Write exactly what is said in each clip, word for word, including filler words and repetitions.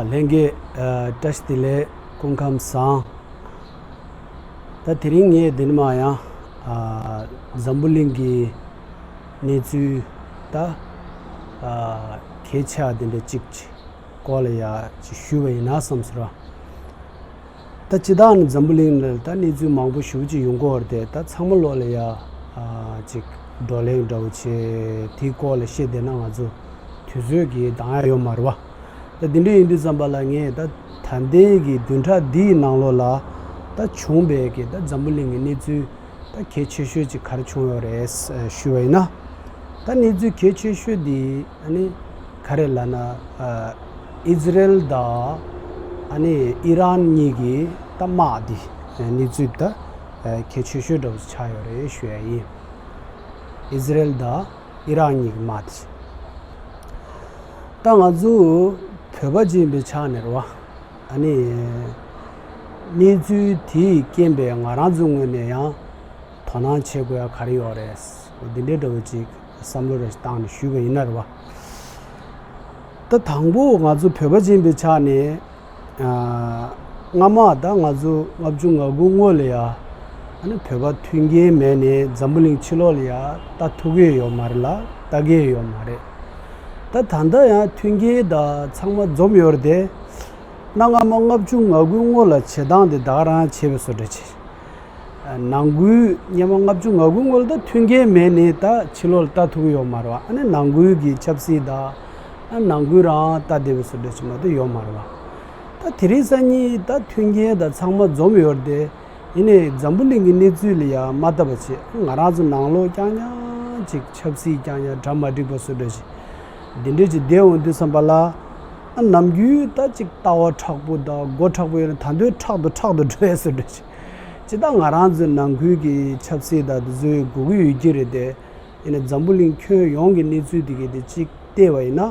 ལྷན་རྒྱས། ཨ། བཀྲ་ཤིས་བདེ་ལེགས། སྐུ་ཁམས་བཟང་། ད་དེ་རིང་ངས་འདི་ནས་མར་ཡང་། ཨ། འཛམ་བུ་གླིང་གི་གནས་ཚུལ་ད། ཨ། གལ་ཆེ་བ་འདི་འདྲ་གཅིག་གི་སྐོར་ལ་ཡ་ཅིག་ཞུས་པ་ཡིན་ན་བསམ་སོང་། ད་སྤྱིར་བཏང་ནི་འཛམ་བུ་གླིང་ལ་ད་གནས་ཚུལ་མང་པོ་ཞེ་པོ་ཅིག་ཡོང་གི་ཡོད་རེད་དེ། ད་ཚང་མ་ལོག་ལ་ཡ། ཨ། ཅིག་བགྲོ་གླེང་འདྲ་བོ་བྱས་དེའི་སྐོར་ལ་བཤད་བསྡད་ན་ང་ཚོ་དུས་ཚོད་ཀྱིས་འདང་ཡ་ཡོད་མ་རེད་པ། ད་དེ་འདྲ་ཡིན་དུས་ཙམ་པ་ལ་ངས་ད་ད་ལྟའི་གི་བདུན་ཕྲག་འདིའི་ནང་ལོགས་ལ་ད་བྱུང་བའི་གི་ད་འཛམ་བུ་གླིང་གི་གནས་ཚུལ་ད་གལ་ཆེ་ཤོས་ཅིག་ག་རེ་བྱུང་ཡོད་རེད་ཞུས་པ་ཡིན་ན། ད་གནས་ཚུལ་གལ་ཆེ་ཤོས་འདི་ཨ་ནི་ག་རེ་ལབ་ན། ཨ། ཨི་ཛི་རེལ་དང་ཨ་ནི་ཨི་རན་གཉིས་ཀྱི་ད་དམག་འདི་གནས་ཚུལ་ད་གལ་ཆེ་ཤོས་འདྲ་བོ་ཆགས་ཡོད་རེད་ཞུ་ཡ་ཡིན། ཨི་ཛི་རེལ་དང་ཨི་རན་གཉིས་ཀྱི་དམག་འདི། ད་ང་ཚོ་བོད་པ་ཅིག་ཡིན་པའི་ཆ་ནས་རེད་པ། ཨ་ནི་གནས་ཚུལ་དེའི་རྐྱེན་པས་ང་རང་ཚོའི་ངོས་ནས་ཡང་དོ་སྣང་བྱེད་དགོས་ཡ་ག་རེ་ཡོད་རེད། འདི་འདྲའི་འདྲ་བོ་ཅིག་བསམ་བློ་རེ་བཏང་ནས་ཞུས་པ་ཡིན་ན་རེད་པ། ད་དང་པོ་ང་ཚོ་བོད་པ་ཅིག་ཡིན་པའི་ཆ་ནས། ཨ། སྔ་མ་ད་ང་ཚོ་ལྔ་བཅུ་ང་དགུ་སྔོན་ལ་ཡ། ཨ་ནི་བོད་པ་མཐུན་རྐྱེན་མེད་ནས་འཛམ་བུ་གླིང་ཕྱི་ལོགས་ལ་ཡ་ལྟ་ཐུབ་ཀྱི་ཡོད་མ་རེད་ལ་ལྟ་གི་ཡོད་མ་རེད། ད་ད་ལྟ་ཡང་མཐུན་རྐྱེན་ད་ཚང་མ་འཛོམས་ཡོད་རེད་དེ། གནའ་སྔ་མོ་ལྔ་བཅུ་ང་དགུ་སྔོན་ལ་བྱེད་སྟངས་དེ་ད་ག་རང་བྱས་པའི་བཟོ་འདྲ་བྱས། ནང་ཁུལ་སྔ་མ་ལྔ་བཅུ་ང་དགུ་སྔོན་ལ་ད་མཐུན་རྐྱེན་མེད་ནས་ད་ཕྱི་ལོགས་ལ་ལྟ་ཐུབ་ཀྱི་ཡོད་མ་རེད་པ། ཨ་ནི་ནང་ཁུལ་གྱི་ཆབ་སྲིད་ད་ནང་ཁུལ་རང་ལྟ་བསྡད་པའི་བཟོ་འདྲ་ཞིག་མ་གཏོགས་ཡོད་མ་རེད་པ། ད་དེ་རིང་སང་ཉིན་ད་མཐུན་རྐྱེན་ད་ཚང་མ་འཛོམས་ཡོད་རེད་དེ། ཡིན་ནའི་འཛམ་བུ་གླིང་གི་གནས་ཚུལ་ལ་ཡང་མ་ལྟ་བ་བྱས། ང་རང་ཚོ་ནང་ལོགས་རྐྱང་རྐྱང་ཅིག་ཆབ་སྲིད་རྐྱང་རྐྱང་གྲ་མ་འགྲིག་པ་བཟོ་འདྲ་ཞིག་འདི་འདྲ་ཅིག་བསྡད་འོང་དུས་ཙམ་པ་ལ། ཨ། ནམ་རྒྱུན་ད་ཅིག་ལྟ་བ་མཁྲེགས་པོ་དང་མགོ་མཁྲེགས་པོ་ཡོད་ན་ད་དུང་མཁྲེགས་དང་མཁྲེགས་དང་འགྲོ་ཡ་བཟོ་འདྲ་ཞིག་ཇི་ལྟར་ང་རང་ཚོའི་ནང་ཁུལ་གྱི་ཆབ་སྲིད་དང་དེ་ཚོའི་དགོས་ཀྱི་ཡོད་ཀྱི་རེད་དེ། ཡིན་ནའི་འཛམ་བུ་གླིང་ཁྱོན་ཡོངས་ཀྱི་གནས་ཚུལ་དེ་གའི་དེ་གཅིག་བལྟས་པ་ཡིན་ན།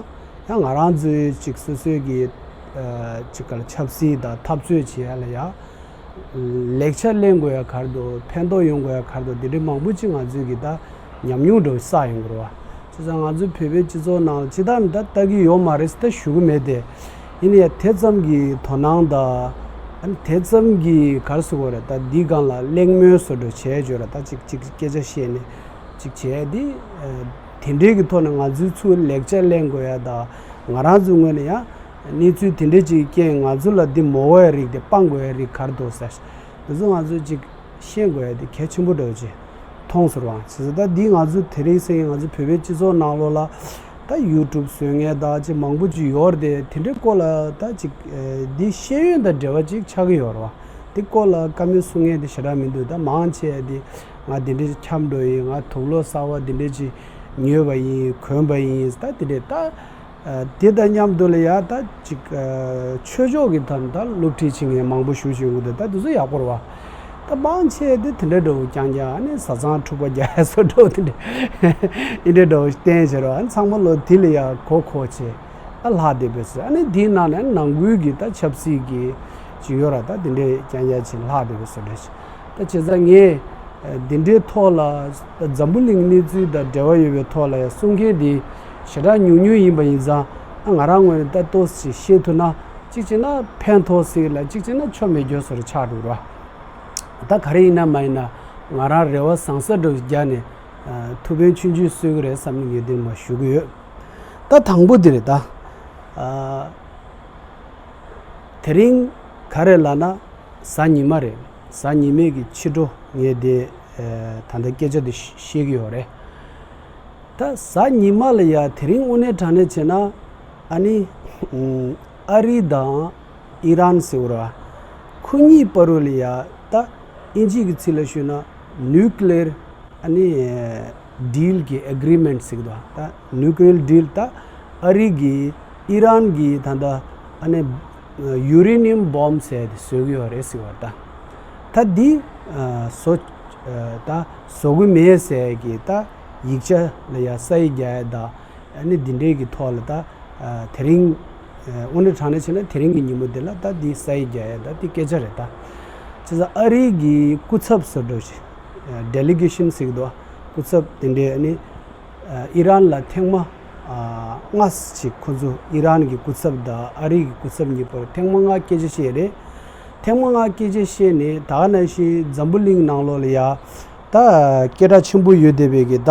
ཡང་ང་རང་ཚོའི་གཅིག་སོ་སོའི་གི། ཨ། གཅིག་ག་ལ་ཆབ་སྲིད་དང་འཐབ་རྩོད་བྱེད་ཡ་ལ་ཡ། ལེགས་ཆ་ལེན་དགོས་ཡ་ག་རེ་འདུག་ཕན་ཐོགས་ཡོང་དགོས་ཡ་ག་རེ་འདུག་འདི་འདྲའི་མང་པོ་ཅིག་ང་ཚོའི་གི་ད་ཉམས་མྱོང་འདྲ་བོ་བསགས་ཡོང་གི་རེད་པ། བྱས་ཙང་ང་ཚོའི་བོད་པའི་སྤྱི་ཚོགས་ནང་ཇི་ལྟར་ད་ལྟ་གི་ཡོད་མ་རེད་ཟེར་ད་ཞུ་གི་མེད་དེ། ཡིན་ནའི་དེ་ཙམ་གྱི་དོ་སྣང་དང་། ཨ་ནི་དེ་ཙམ་གྱི་ག་རེ་ཟེར་དགོས་རེད། ད་འདིའི་སྒང་ལ་གླེང་མོལ་བཟོ་འདྲ་བྱས་བྱས་ར། ད་ཅིག་ཅིག་སྐད་ཆ་བཤད་ནས་ཅིག་བྱས་དེ། ཨ། དེ་འདྲའི་གི་ཐོག་ནས་ང་ཚོའི་ཚུར་ལེགས་ཆ་ལེན་དགོས་ཡ་དང་། ང་རང་ཚོའི་ངོས་ནས་ཡང་གནས་ཚུལ་དེ་འདྲའི་ཅིག་རྐྱེན་ང་ཚོ་ལ་འདི་མོ་དགོས་ཡ་རིགས་དེ་སྤང་དགོས་ཡ་རིགས་ག་རེ་འདུག་ཟེར། དེ་ཚོ་ང་ཚོས་ཅིག་ཤེས་དགོས་ཡ་དེ་གལ་ཆེན་པོ་འདྲ་བོ་ཅིག་མཐོང་སོང་བ། བྱས་ཙང་ད་འདི་ང་ཚོ་དེ་རིང་སང་ང་ཚོ་བོད་པའི་སྤྱི་ཚོགས་ནང་ལོགས་ལ་ད་ཡུ་ཊུབ་བཟོ་མཁན་ད་ཅིག་མང་པོ་ཅིག་ཡོད་རེད་དེ། དེ་འདྲའི་སྐོར་ལ་ད་ཅིག་ཨ། འདི་ཤེས་ཡོན་དང་འབྲེལ་བ་ཅིག་ཆགས་ཀྱི་ཡོད་རེད་པ། དེ་སྐོར་ལ་བཀའ་མོལ་གསུང་མཁན་དེ་ཞེ་དྲག་མི་འདུག་ད་མང་ཆེ་བ་དེ་ང་འདི་འདྲ་ཅིག་འཁྱམས་འགྲོ་ཡིན། ང་དུག་ལོག་གསར་པ་འདི་འདྲ་ཅིག་ཉོས་པ་ཡིན། གོན་པ་ཡིན། ད་དེ་འདྲ་ད། ཨ། དེ་དང་མཉམ་དུ་ལ་ཡ་ད་ཅིག་ཨ། ཆོས་ཕྱོགས་ཀྱི་ཐད་ད་སློབ་ཁྲིད་བྱེད་མཁན་མང་པོ་ཞེ་པོ་ཅིག་ཡོང་གི་འདུག་ད་དེ་ཚོ་ཡག་པོ་རེད་པ། ད་མང་ཆེ་དེ་དེ་འདྲ་འདྲ་བོ་རྐྱང་རྐྱང་། ཨ་ནི་བཟའ་ཚང་འཁྲུག་པ་རྒྱག་ཡ་བཟོ་འདྲ་བོ་དེ་འདྲ་ཨེ་འདྲ་འདྲ་བོ་བསྟན་བྱས་ར། ཨ་ནི་ཚང་མ་ལོ་དེ་ལ་ཡ་གོ་གོ་བྱས། ཨ། ལྷག་བསྡད་པའི་ཟེར། ཨ་ནི་དེའི་ནང་ནས་ནང་ཁུལ་གྱི་ད་ཆབ་སྲིད་ཀྱི་ཅིག་ཡོད་ར། ད་དེ་འདྲ་རྐྱང་རྐྱང་ཅིག་ལྷག་བསྡད་པའི་བཟོ་འདྲ་ཞིག་ད་བྱས་ཙང་ངས་འདི་འདྲའི་ཐོག་ལ་འཛམ་བུ་གླིང་གནས་ཚུལ་དང་འབྲེལ་བ་ཡོད་པའི་ཐོག་ལ་ཡང་གསུང་མཁན་དེ་ཞེ་དྲག་ཉུང་ཉུང་ཡིན་པ་ཡིན་ཙང་། ཨ། ང་རང་ངོས་ནས་ད་ཏོག་ཙམ་ཤེས་ཐུབ་ན་གཅིག་བྱས་ན་ཕན་ཐོགས་སྲིད་ལ། གཅིག་བྱས་ན་ཆོ་མེད་རྒྱུ་བཟོ་འདྲ་ཆགས་འགྲོ་ར། ད་ག་རེ་ཡིན་ན་མ་ཡིན་ན་ང་རང་རེ་བ་བཟང་ས་འདྲ་བོ་རྒྱག་ནས། ཨ། ཐུགས་ཕན་ཆུང་ཆུང་གསོས་ཀྱི་རེད་བསམ་ནས་ངས་འདིར་མར་ཞུ་གི་ཡོད། ད་དང་པོ་འདི་རེད་ད། ཨ། དེ་རིང་ག་རེ་ལབ་ན། གཟའ་ཉི་མ་རེད། གཟའ་ཉི་མའི་གི་ཕྱི་དྲོ་ངས་དེ། ཨ། ད་ལྟ་སྐད་ཆ་དེ་བཤད་ཀྱི་ཡོད་རེད། ད་གཟའ་ཉི་མ་ལ་ཡ་དེ་རིང་དངོས་གནས་དྲང་གནས་བྱས་ན། ཨ་ནི་ཨ་རི་དང་ཨི་རན་ཟེར་བ་ར། ཁོ་གཉིས་བར་ལ་ཡ་ད་ཨིན་ཇི་གི་ཚིག་ལ་ཞུས་ན་ནིའུ་ཀི་ལི་ཡར། ཨ་ནི་ཌིལ་གྱི་ཨེ་གྷི་རི་མེན་ཊི་ཟེར་གི་འདུག་ད་ནིའུ་ཀི་ལི་ཡར་ཌིལ། ད་ཨ་རི་གིས་ཨི་རན་གྱི་ད་ལྟ་ཨ་ནི་ཡུ་རེ་ནི་ཡམ་བོམ་ཟེར་དེ་བཟོ་གི་ཡོད་རེད་ཟེར་བ་རེད། ད་ད་འདི་ཨ་བཟོ་ཨ་ད་བཟོ་གི་མེད་ཟེར་གི་ད་ཡིག་ཆ་ལ་ཡ་ས་ཡིག་རྒྱག་ཡ་ད། ཨ་ནི་འདི་འདྲའི་གི་ཐོག་ལ་ད། ཨ། དེ་རིང་། ཨ། དངོས་གནས་དྲང་གནས་བྱས་ན་དེ་རིང་གི་ཉིན་མོ་འདི་ལ་ད་འདི་ས་ཡིག་རྒྱག་ཡ་ད་འདི་སྐད་ཆ་རེད་ད། བྱས་ཙང་ཨ་རི་གི་སྐུ་ཚབ་བཟོ་འདྲ་ཞིག་ཨ། ཌེ་ལི་གེ་ཤན་ཟེར་གི་འདུག་སྐུ་ཚབ་དེ་འདྲའི་ཨ་ནི། ཨ། ཨི་རན་ལ་ཐེངས་མ། ལྔ་ཞིག་ཁོ་ཚོ་ཨི་རན་གྱི་སྐུ་ཚབ་དང་ཨ་རི་གི་སྐུ་ཚབ་གཉིས་བར་ཐེངས་མ་ལྔ་སྐད་ཆ་བཤད་རེད། ཐེངས་མ་ལྔ་སྐད་ཆ་བཤད་ནས་ད་ག་ནང་བཞིན་འཛམ་བུ་གླིང་ནང་ལོགས་ལ་ཡ་ད་སྐད་གྲགས་ཆེན་པོ་ཡོད་བསྡད་པའི་གི་ད་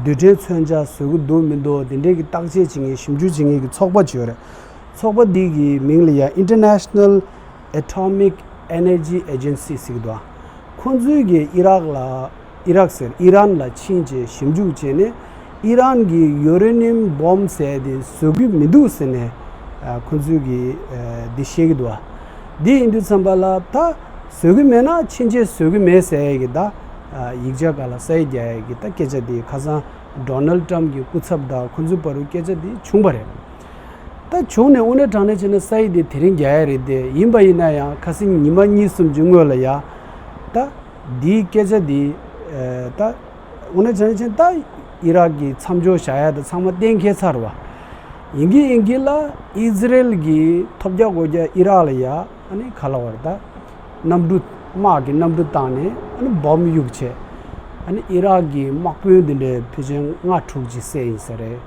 རྡུལ་ཕྲན་མཚོན་ཆ་བཟོ་གི་འདུག་མི་འདུག་དེ་འདྲའི་གི་བརྟག་དཔྱད་བྱེད་མཁན་ཞིབ་འཇུག་བྱེད་མཁན་གྱི་ཚོགས་པ་ཅིག་ཡོད་རེད། ཚོགས་པ་འདི་གི་མིང་ལ་ཡ་International Atomic Energy Agency ཟེར་གི་འདུག་ཁོང་ཚོས་གི་ཨི་རག་ལ་ཨི་རག་ཟེར་ཨི་རན་ལ་ཕྱིན་བྱས་ཞིབ་འཇུག་བྱས་ནས་ཨི་རན་གྱི་ཡུ་རེ་ནི་ཡམ་སྦོམ་ཟེར་དེ་བཟོ་གི་མི་འདུག་ཟེར་ནས་ཨ་ཁོང་ཚོས་གི་ཨ་འདི་བཤད་གི་འདུག་འདི་ཡིན་དུས་ཙམ་པ་ལ་ད་བཟོ་གི་མེད་ན་ཕྱིན་ཆད་བཟོ་གི་མེད་ཟེར་ཡ་གི་ད་ཨ་ཡིག་ཆ་ག་ལ་ས་ཡིག་རྒྱག་ཡ་གི་ད་སྐད་ཆ་དེ་ཁ་སང་ཌོ་ནལ་ཊམ་གྱི་སྐུ་ཚབ་དང་ཁོང་ཚོའི་བར་དུ་སྐད་ཆ་དེ་བྱུང་བ་རེད། ད་བྱུང་ནས་དངོས་གནས་དྲང་གནས་བྱས་ན་ས་ཡིག་དེ་དེ་རིང་རྒྱག་ཡ་རེད་དེ། ཡིན་པ་ཡིན་ན་ཡང་ཁ་སང་ཉི་མ་གཉིས་གསུམ་གྱི་སྔོན་ལ་ཡ་ད་འདིའི་སྐད་ཆ་དེ་ད་དངོས་གནས་དྲང་གནས་བྱས་ན་ད་ཨི་རག་གི་མཚམས་འཇོག་བྱ་ཡ་ད་ཚང་མ་གཏན་འཁེལ་ཚར་བ། ཡིན་གྱི་ཡིན་གྱི་ལ་ཨི་ཟི་རེལ་གྱི་ཐོབ་རྒྱག་སྒོ་རྒྱག་ཨི་རག་ལ་ཡ་ཨ་ནི་ག་ལ་བར་ད་གནམ་གྲུ་དམག་གི་གནམ་གྲུ་བཏང་ནས་ཨ་ནི་སྦོམ་གཡུགས་བྱས། ཨ་ནི་ཨི་རག་གི་དམག་དཔོན་དེ་འདྲའི་ཕལ་ཆེར་ལྔ་དྲུག་ཅིག་བསད་ཡིན་ས་རེད།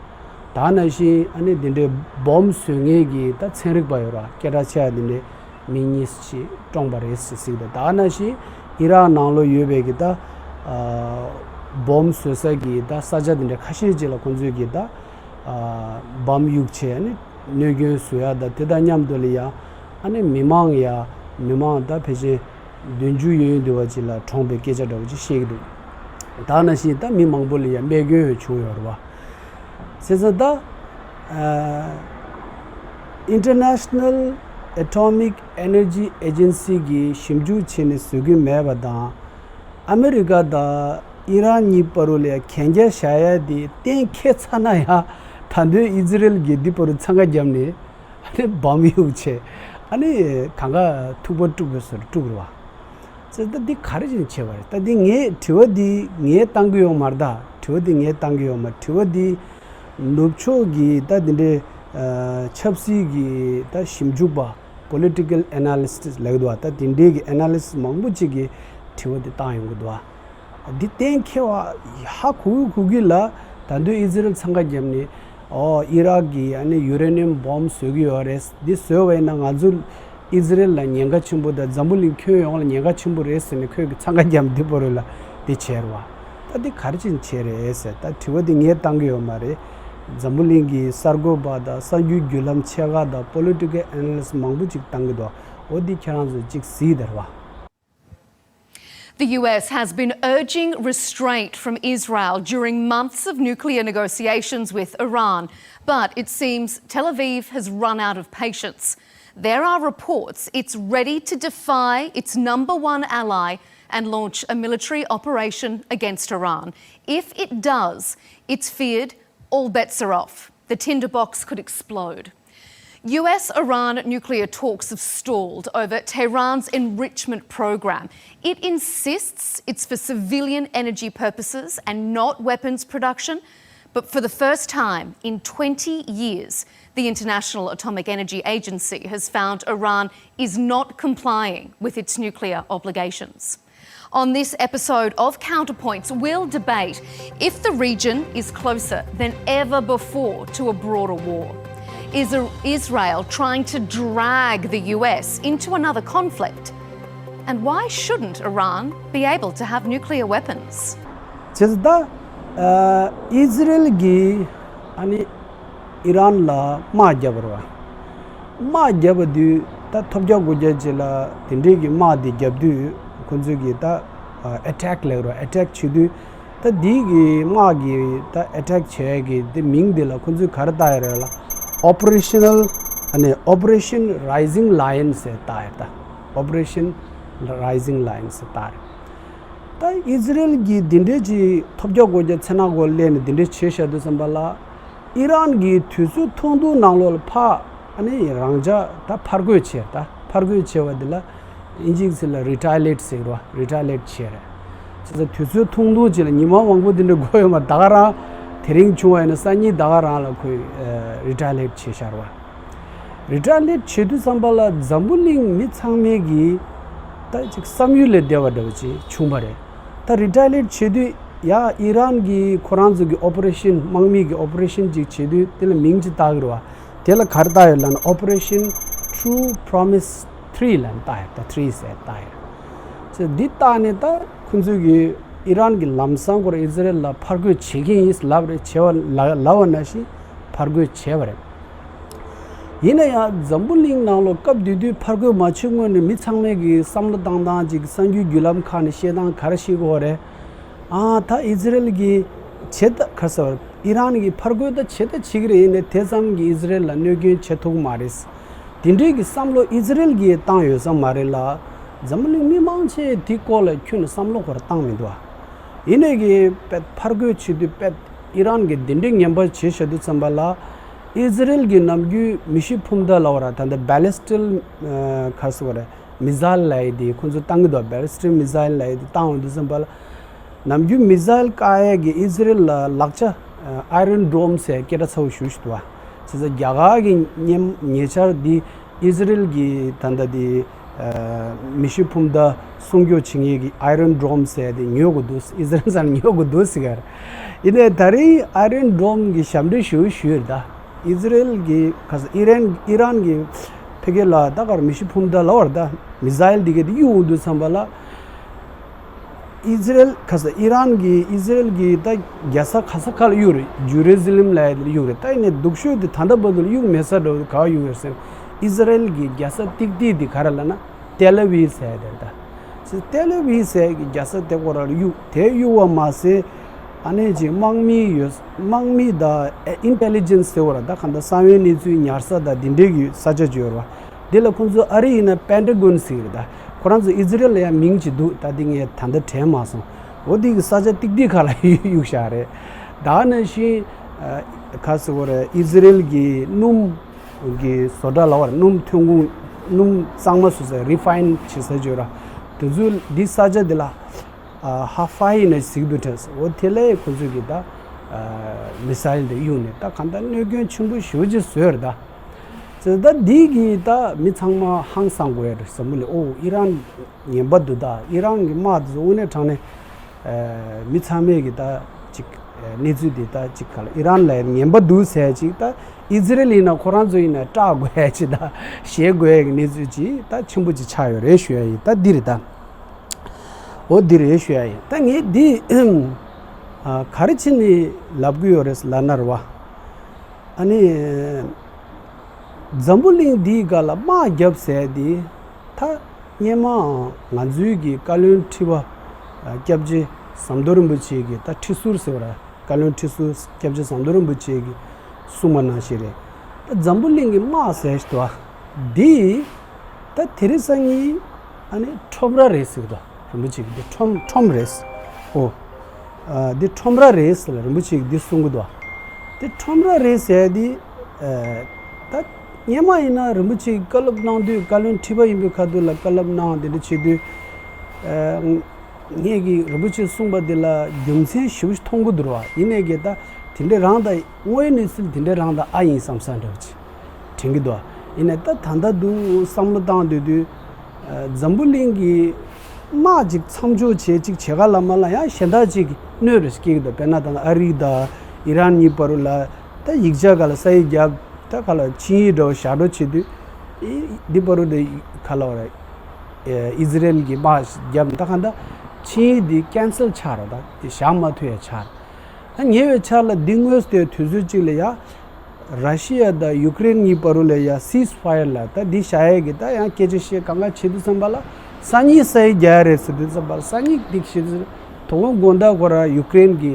ད་ནང་བཞིན་ཨ་ནི་དེ་འདྲའི་སྦོམ་བཟོ་མཁན་གྱི་ད་ཚན་རིག་པ་ཡོད་ར་སྐད་གྲགས་ཆེ་བ་དེ་འདྲའི་མི་གཉིས་ཅིག་བཀྲོངས་པ་རེད་ཟེར་ཟིག་ད་ད་ནང་བཞིན་ཨི་རག་ནང་ལོགས་ཡོད་པའི་གི་ད་ཨ་སྦོམ་བཟོ་ས་གི་ད་ས་ཆ་དེ་འདྲ་ཁ་ཤས་ཅིག་ལ་ཁོང་ཚོས་གི་ད་ཨ་སྦོམ་གཡུགས་བྱས་ཨ་ནི་གནོད་སྐྱོན་བཟོ་ཡ་ད་དེ་དང་མཉམ་དུ་ལ་ཡ་ཨ་ནི་མི་མང་ཡ་མི་མང་ད་ཕལ་ཆེར་བདུན་ཅུ་ཡོད་ཡོད་འདུག་བ་ཅིག་ལ་གྲོངས་པའི་སྐད་ཆ་འདྲ་བོ་ཅིག་བཤད་ཀྱི་འདུག་ད་ནང་བཞིན་ད་མི་མང་པོ་ལ་ཡ་རྨས་སྐྱོན་ཡང་བྱུང་ཡོད་རེད་བ། བྱས་ཙང་ད་ཨ་International Atomic Energy Agency གིས་ཞིབ་འཇུག་བྱས་ནས་བཟོ་གི་མེད་པ་དང་། ཨ་མི་རི་ཀ་དང་ཨི་རན་གཉིས་བར་དུ་ལ་ཡ་གན་རྒྱ་བཞག་ཡ་དེ་གཏན་འཁེལ་ཚར་ན་ཡང་ད་དུང་ཨི་ཟི་རེལ་གྱིས་འདི་བར་དུ་འཚང་ཁ་བརྒྱབ་ནས། ཨ་ནི་སྦོམ་གཡུགས་བྱས། ཨ་ནི་གང་ག་ཐུག་པ་དཀྲུག་པའི་བཟོ་འདྲ་དཀྲུག་རེད་བ། ཙེ་ད་འདི་ག་རེ་བྱས་ནས་བྱས་པ་རེད། ད་འདི་ངས་དྲི་བ་འདི་ངས་བཏང་གི་ཡོད་མ་རེད་ད། དྲི་བ་འདི་ངས་བཏང་གི་ཡོད་མ་རེད། དྲི་བ་འདི་ནུབ་ཕྱོགས་ཀྱི་ད་འདི་འདྲའི་ཨ་ཆབ་སྲིད་ཀྱི་ད་ཞིབ་འཇུག་པ་Political Analyst ལབ་ཀྱི་འདུག་བ། ད་འདི་འདྲའི་གི་Analyst མང་པོ་ཅིག་གིས་དྲི་བ་འདི་བཏང་ཡོང་གི་འདུག་བ། འདི་གཏན་འཁེལ་བ་ཧ་གོ་གི་གོ་གི་ལ། ད་དུང་ཨི་ཟི་རེལ་འཚང་ཁ་བརྒྱབ་ནས་ཨོ་ཨི་རག་གིས་ཨ་ནི་ཡུ་རེ་ནི་ཡམ་སྦོམ་བཟོ་གི་ཡོད་རེད། འདི་བཟོས་པ་ཡིན་ན་ང་ཚོ་ཨི་ཟི་རེལ་ལ་ཉེན་ཁ་ཆེན་པོ་དང་འཛམ་བུ་གླིང་ཁྱོན་ཡོངས་ལ་ཉེན་ཁ་ཆེན་པོ་རེད་ཟེར་ནས་ཁོས་ཀྱི་འཚང་ཁ་བརྒྱབ་འདི་བོ་རེད་ལ་འདི་བྱས་རེད་བ། ད་འདི་ག་རེ་བྱས་ནས་བྱས་རེད་ཟེར་ད་དྲི་བ་འདི་ངས་བཏང་གི་ཡོད་མ་རེད། འཛམ་བུ་གླིང་གི་གསར་འགོད་པ་དང་གསར་འགྱུར་བརྒྱུད་ལམ་ཆེ་ཁག་དང་Political Analyst མང་པོ་ཅིག་བཏང་གི་འདུག་འོ་འདི་ཁྱེད་རང་ཚོ་ཅིག་གཟིགས་དེ་རེད་བ། The U S has been urging restraint from Israel during months of nuclear negotiations with Iran. But it seems Tel Aviv has run out of patience. There are reports it's ready to defy its number one ally and launch a military operation against Iran. If it does, it's feared all bets are off. The tinderbox could explode. U S Iran nuclear talks have stalled over Tehran's enrichment program. It insists it's for civilian energy purposes and not weapons production. But for the first time in twenty years, the International Atomic Energy Agency has found Iran is not complying with its nuclear obligations. On this episode of Counterpoints, we'll debate if the region is closer than ever before to a broader war. Is Israel trying to drag the U S into another conflict? And why shouldn't Iran be able to have nuclear weapons? བྱས་ཙང་ད་ཨི་ཟི་རེལ་གྱིས་ཨ་ནི་ཨི་རན་ལ་དམག་བརྒྱབ་པ་རེད་བ། དམག་བརྒྱབ་པ་དུས་ད་ཐོབ་རྒྱག་སྒོ་རྒྱག་ཅིག་ལ་དེ་འདྲའི་གི་དམག་དེ་བརྒྱབ་དུས་ཁོ་ཚོས་གི་ད་ཨ་ཊེག་ལབ་རེད་བ། ཨ་ཊེག་བྱེད་དུས་ད་དེའི་གི་དམག་གི་ད་ཨ་ཊེག་བྱས་གི་དེ་མིང་དེ་ལ་ཁོ་ཚོས་ག་རེ་བཏགས་ཡོད་རེད་ལ། Operational ཨ་ནི་Operation Rising Lion ཟེར་བཏགས་ཡོད་ད། Operation Rising Lion ཟེར་བཏགས་རེད། ད་ཨི་ཟི་རེལ་གྱིས་འདི་འདྲའི་ཅིག་ཐོབ་རྒྱག་སྒོ་རྒྱག་མཚན་ནག་སྒོ་སླེབས་ནས་འདི་འདྲའི་བྱས་བཞག་དུས་ཙམ་པ་ལ། ཨི་རན་གྱིས་དུས་ཚོད་ཐུང་ཐུང་ནང་ལོགས་ལ་ཕར་ཨ་ནི་རང་འཇགས་ད་ཕར་རྒོལ་བྱས། ད་ཕར་རྒོལ་བྱས་པ་འདི་ལ་ཨིན་ཇིའི་ཚིག་ལ་རི་ཊ་ཡ་ལི་ཨེཊ་ཟེར་བ། རི་ཊ་ཡ་ལི་ཨེཊ་བྱས་རེད། བྱས་ཙང་དུས་ཚོད་ཐུང་ཐུང་ཅིག་ལ་ཉི་མ་མང་པོ་འདི་འདྲ་འགོར་ཡོད་མ་རེད། ད་ག་རང་དེ་རིང་བྱུང་བ་ཡིན་ན་སང་ཉིན་ད་ག་རང་ལ་ཁོས་རི་ཊ་ཡ་ལི་ཨེཊ་བྱས་བཞག་རེད་བ། རི་ཊ་ཡ་ལི་ཨེཊ་བྱེད་དུས་ཙམ་པ་ལ་འཛམ་བུ་གླིང་མི་ཚང་མས་ཀྱིས་ད་ཅིག་བསམ་ཡུལ་ལས་འདས་པ་འདྲ་བོ་ཅིག་བྱུང་བ་རེད། ད་རི་ཊ་ཡ་ལི་ཨེཊ་བྱེད་དུས་ ཡ་ཨི་རན་གྱིས་ཁོ་རང་ཚོ་གི་ཨོ་པ་རེ་ཤན་དམག་མི་གི་ཨོ་པ་རེ་ཤན་ཅིག་བྱེད་དུས་དེ་ལ་མིང་ཅིག་བཏགས་ཀྱི་རེད་བ། དེ་ལ་ག་རེ་བཏགས་ཡོད་ལབ་ན་Operation True Promise Three ལབ་ནས་བཏགས་ཡོད། ད་ཐི་རི་ཟེར་བཏགས་ཡོད། ཅེས་འདི་བཏགས་ནས་ད་ཁོ་ཚོས་ཀྱིས་ཨི་རན་གྱིས་ལམ་སང་ཁོ་རང་ཨི་ཛི་རེལ་ལ་ཕར་རྒོལ་བྱེད་ཀྱི་ཡིན་ལབ་རེད། བྱས་པ་ལ་ལབ་པ་ནང་བཞིན་ཕར་རྒོལ་བྱས་པ་རེད། ཡིན་ན་ཡང་འཛམ་བུ་གླིང་ནང་ལོགས་སྐབས་དེ་དུས་ཕར་རྒོལ་མ་བྱེད་སྔོན་ནས་མི་ཚང་མས་ཀྱི་བསམ་བློ་བཏང་སྟངས་ཅིག་གསར་འགྱུར་བརྒྱུད་ལམ་ཁག་ནས་བཤད་སྟངས་ག་རེ་བཤད་ཀྱི་ཡོད་རེད། ཨ་ད་ཨི་ཛི་རེལ་གྱིས་བྱེད་ད་ག་ཟེར་བ། ཨི་རན་གྱིས་ཕར་རྒོལ་ད་བྱེད་ད་བྱེད་ཀྱི་རེད། ཡིན་ནའི་དེ་ཙམ་གྱིས་ཨི་ཛི་རེལ་ལ་གནོད་སྐྱོན་བྱེད་ཐུབ་ཀྱི་མ་རེད། དེ་འདྲའི་གི་བསམ་བློ་ཨི་ཛི་རེལ་གྱིས་བཏང་ཡོད་ས་མ་རེད་ལ། འཛམ་བུ་གླིང་མི་མང་ཆེ་དེའི་སྐོར་ལ་ཁྱོན་ནས་བསམ་བློ་ཁོ་རང་བཏང་མི་འདུག་ཨ། ཡིན་ནའི་གི་དཔེ་ཕར་རྒོལ་བྱེད་དུས་དཔེ་ཨི་རན་གྱིས་འདི་འདྲའི་ངན་པ་བྱེད་བཞག་དུས་ཙམ་པ་ལ། ཨི་ཛི་རེལ་གྱིས་ནམ་རྒྱུན་མེ་ཤིང་འཕུར་མདའ་ལབ་པ་ར། ད་ལྟ་Ballistic ག་ཟེར་བ་རེད། Missile ལབ་ཡས་དེ་ཁོ་ཚོས་བཏང་གི་འདུག Ballistic Missile ལབ་ཡས་དེ་བཏང་འོང་དུས་ཙམ་པ་ལ། ནམ་རྒྱུན་Missile བཀག་ཡས་ཀྱི་ཨི་ཛི་རེལ་ལ་ལག་ཆ་Iron Dome ཟེར་སྐད་གྲགས་ཚ་བོ་ཞེ་པོ་ཞིག་འདུག་བ། བྱས་ཙང་རྒྱ་གར་གྱི་ཉེ་ཉེ་ཆར་འདི་ཨི་ཛི་རེལ་གྱི་ད་ལྟ་དེ་མེ་ཤིང་འཕུར་མདའ་སྲུང་སྐྱོབ་བྱེད་མཁན་གྱི་Iron Dome ཟེར་དེ་ཉོ་དགོས་འདུག་ཨི་ཛི་རེལ་ཚོས་ཉོ་དགོས་འདུག་ཟེར་གི་རེད། ཡིན་ནའི་ད་རིང་Iron Dome གི་ཞབས་འདྲེན་ཞེ་པོ་ཞུས་ཡོད་ད། ཨི་ཛི་རེལ་གྱི་ག་ས་ཨི་རན་ཨི་རན་གྱི་ཕ་གི་ལ་ད་གར་མེ་ཤིང་འཕུར་མདའ་ལབ་པ་རེད་ད། Missile འདི་ག་དེ་གཡུག་འོང་དུས་ཙམ་པ་ལ། ཨི་ཛི་རེལ་ག་ས་ཨི་རན་གྱི་ཨི་ཛི་རེལ་གྱི་ད་རྒྱལ་ས་ག་ས་ག་ལ་གཡུག་རེད། ཇུ་རེ་ཟི་ལེམ་ལབ་ཡ་དེ་ལ་གཡུག་རེད། ད་ཡིན་ནའི་སྡུག་ཤོས་དེ་ད་ལྟ་བར་དུ་ལ་གཡུག་མེད་ས་འདྲ་བོ་ག་པར་གཡུག་ཡོད་ཟེར་ན། ཨི་ཛི་རེལ་གྱི་རྒྱལ་ས་ཏིག་ཏིག་དེ་ག་རེ་ལབ་ན་ཏེལ་ཨ་བིབ་ཟེར་ཡ་དེ་རེད་ད། ཅེས་ཏེལ་ཨ་བིབ་ཟེར་གྱི་རྒྱལ་ས་དེ་སྐོར་ལ་གཡུག་དེ་གཡུག་པ་མ་ཟད། ཨ་ནི་ཅིག་དམག་མི་ཡོད་དམག་མི་དང་ཨིན་ཊེ་ལི་ཇེན་སི་ཟེར་བ་ར་ད་གང་ལྟར་གསང་བའི་གནས་ཚུལ་ཉར་ས་དང་དེ་འདྲའི་གི་ས་ཆ་ཅིག་ཡོད་རེད་བ། དེ་ལ་ཁོང་ཚོ་ཨ་རི་ཡིན་ན་པེན་ཊ་གོན་ཟེར་གི་རེད་ད། ཁོ་རང་ཚོ་ཨི་ཛི་རེལ་ལ་ཡང་མིང་ཅིག་འདུག་ད་དེ་ངས་ད་ལྟ་དྲན་མ་སོང་། འོ་དེ་གི་ས་ཆ་ཏིག་ཏིག་ཁ་ལ་གཡུག་བཞག་རེད། ད་ནང་བཞིན་ཨ་ག་ཟེར་བ་རེད། ཨི་ཛི་རེལ་གྱི་སྣུམ་གི་བཟོ་གྲྭ་ལབ་པ་རེད། སྣུམ་ཐོན་ཁུངས་སྣུམ་གཙང་མ་བཟོ་ས་རི་ཕ་ཡིན་བྱེད་ས་ཅིག་ཡོད་ར། དེ་ཚོའི་འདི་ས་ཆ་འདི་ལ་ཧ་ཧྥ་ཡིན་ན་ཟིག་ཏུ་དྲན་སོང་། འོ་དེ་ལས་ཁོ་ཚོས་ཀྱི་ད་མི་སི་ཡལ་དེ་གཡུག་ནས་ད་གང་ལྟར་གནོད་སྐྱོན་ཆེན་པོ་ཞེ་པོ་ཅིག་བཟོས་རེད་ད། ད་འདི་གིས་ད་མི་ཚང་མ་ཧང་སང་དགོས་ཡ་རེད་བསམ་གི་ལ། ཨོ་ཨི་རན་ངན་པ་འདུག་ད་ཨི་རན་གྱི་དམག་དེ་ཚོ་དངོས་གནས་དྲང་གནས་མི་ཚང་མས་ཀྱི་ད་ཅིག་གནས་ཚུལ་དེ་ད་ཅིག་ག་ལ་ཨི་རན་ལ་ངན་པ་འདུག་ཟེར་ཅིག་ད་ཨི་ཛི་རེལ་ཡིན་ན་ཁོ་རང་ཚོ་ཡིན་ན་སྐྲག་དགོས་ཡ་ཅིག་ད་ཞེད་དགོས་ཡ་གི་གནས་ཚུལ་ཅིག་ད་ཆེན་པོ་ཅིག་ཆགས་ཡོད་རེད་ཞུ་ཡ་ཡིན། ད་འདི་རེད་ད། འོ་འདི་རེད་ཞུ་ཡ་ཡིན། ད་ངས་འདི་ཨ་ག་རེ་བྱས་ནས་ལབ་གི་ཡོད་རེད་ལབ་ན་རེད་བ། ཨ་ནི་འཛམ་བུ་གླིང་འདིའི་སྒང་ལ་དམག་རྒྱབ་ཟེར་དེ་ད་སྔོན་མའང་ང་ཚོའི་གི་བཀའ་བློན་ཁྲི་པ་ཨ་སྐྱབས་རྗེ་ཟམ་གདོང་རིན་པོ་ཆེ་གི་ད་ཁྲི་ཟུར་ཟེར་བ་ར། བཀའ་བློན་ཁྲི་ཟུར་སྐྱབས་རྗེ་ཟམ་གདོང་རིན་པོ་ཆེ་གིས་གསུངས་པ་ནང་བཞིན་རེད། ད་འཛམ་བུ་གླིང་གི་དམག་ཟེར་ཞིག་འདུག་ཨ། འདི་ད་དེ་རིང་སང་ཉིན་ཨ་ནི་ཁྲོམ་ར་རེད་ཟེར་གི་འདུག་རིན་པོ་ཆེ་གིས་འདི་ཁྲོམ་ཁྲོམ་རེད། ཨོ། ཨ་འདི་ཁྲོམ་ར་རེད་ཟེར་ལ་རིན་པོ་ཆེ་གིས་འདི་གསུང་གི་འདུག་འདི་ཁྲོམ་ར་རེད་ཟེར་འདི་ཨ་ད་སྔོན་མ་ཡིན་ན་རིན་པོ་ཆེ་གིས་བཀའ་སློབ་གནང་དུས་བཀའ་བློན་ཁྲི་པ་ཡིན་པའི་ཁ་ཐུག་ལ་བཀའ་སློབ་གནང་དེ་འདྲ་བྱེད་དུས་ཨ། ངས་ཀྱིས་རིན་པོ་ཆེས་གསུངས་པ་འདི་ལ་རྒྱུ་མཚན་ཞེ་པོ་ཞིག་མཐོང་གི་འདུག་ར་བ། ཡིན་ནའི་གི་ད་དེ་འདྲའི་རང་ད་དངོས་ཡོད་གནས་ཚུལ་དེ་འདྲའི་རང་ད་ཨ་ཡིན་བསམ་ས་འདྲ་བ་ཅིག་དྲན་གྱི་འདུག་ཡིན་ནའི་ད་ད་ལྟ་འདུག་བསམ་བློ་བཏང་སྡོད་དུས་འཛམ་བུ་གླིང་གི་དམག་ཅིག་མཚམས་འཇོག་བྱེད་ཅིག་བྱེད་ག་ལ་མ་ལ་ཡང་གཞན་དག་ཅིག་གི་གནོད་རེ་སྐྱེལ་གྱི་འདུག་དཔེར་ན་ད་ལྟ་ཨ་རི་དང་ཨི་རན་གཉིས་བར་ལ་ད་ཡིག་ཆ་ག་ལ་ས་ཡིག་བརྒྱབ། ད་ག་ལ་ཆིངས་ཡིག་འདྲ་བོ་བཞག་འགྲོ་བྱེད་དུས་འདི་བར་དུ་ག་ལ་བ་རེད། ཨི་ཛི་རེལ་གྱི་དམག་རྒྱབ་ད་ག་ད་ཆིངས་ཡིག་འདི་ཀན་སེལ་ཆགས་ར། ད་དེ་བཞག་མ་ཐུབ་ཡ་ཆགས་ར། ད་ཉེ་བའི་ཆར་ལ་འདི་དངོས་སུ་དེ་དུས་ཚོད་གཅིག་ལ་ཡ་ར་ཤི་ཡ་དང་ཡུ་ཀེ་རེན་གཉིས་བར་དུ་ལ་ཡ་སིས་ཕ་ཡར་ལ་ད་འདི་བཞག་ཡ་གི་ད་ཡང་སྐད་ཆ་བཤད་གང་ག་བྱེད་དུས་ཙམ་པ་ལ་སང་ཉིན་ས་ཡིག་རྒྱག་ཡ་རེད་ཟེར་དུས་ཙམ་པ་ལ་སང་ཉིན་འདི་བྱེད་དུས་དོ་དགོང་དགོང་དག་ཁོ་ར་ཡུ་ཀེ་རེན་གྱི་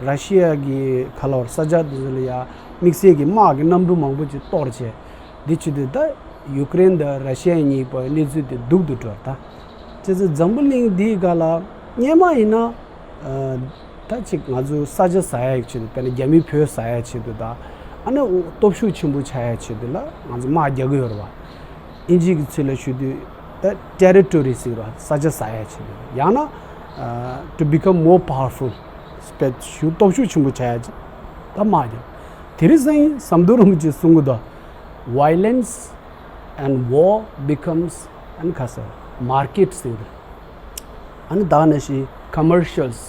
ར་ཤི་ཡ་གི་ག་ལ་བར་ས་ཆ་དེ་ཚོ་ལ་ཡ་དམིགས་བསལ་གྱི་དམག་གི་གནམ་གྲུ་མང་པོ་ཅིག་གཏོར་བྱས། འདི་བྱེད་དུས་ད་ཡུ་ཀེ་རེན་དང་ར་ཤི་ཡ་གཉིས་བར་གནས་ཚུལ་དེ་སྡུག་ཏུ་འགྲོ་ད། བྱས་ཙང་འཛམ་བུ་གླིང་འདིའི་སྒང་ལ་སྔོན་མ་ཡིན་ན་ད་ཅིག་ང་ཚོ་ས་ཆ་ཟ་ཡ་ཆེད་དུ་དཔེར་ན་རྒྱ་མི་བོད་ཟ་ཡ་ཆེད་དུ་ད་ཨ་ནི་སྟོབས་ཤུགས་ཆེན་པོ་ཆགས་ཡ་ཆེད་དུ་ལ་ང་ཚོ་དམག་རྒྱག་གི་ཡོད་རེད་བ། ཨིན་ཇི་གི་ཚིག་ལ་ཞུ་དུས་ད་ཊེ་རི་ཊོ་རི་ཟེར་བ་ས་ཆ་ཟ་ཡ་ཆེད་དུ་ཡང་ན་to become more powerful དཔེ་ཞུ་སྟོབས་ཤུགས་ཆེན་པོ་བྱ་ཡ་ཆེད་ད་དམག་རྒྱག་དེ་རིང་སང་ཉིན་ཟམ་གདོང་རིན་པོ་ཆེས་གསུང་གི་འདུག Violence and war becomes ཨ་ནི་ཁ་ས་མར་ཀེ་ཊི་ཟེར་གི་འདུག་ཨ་ནི་ད་ནང་བཞིན་commercials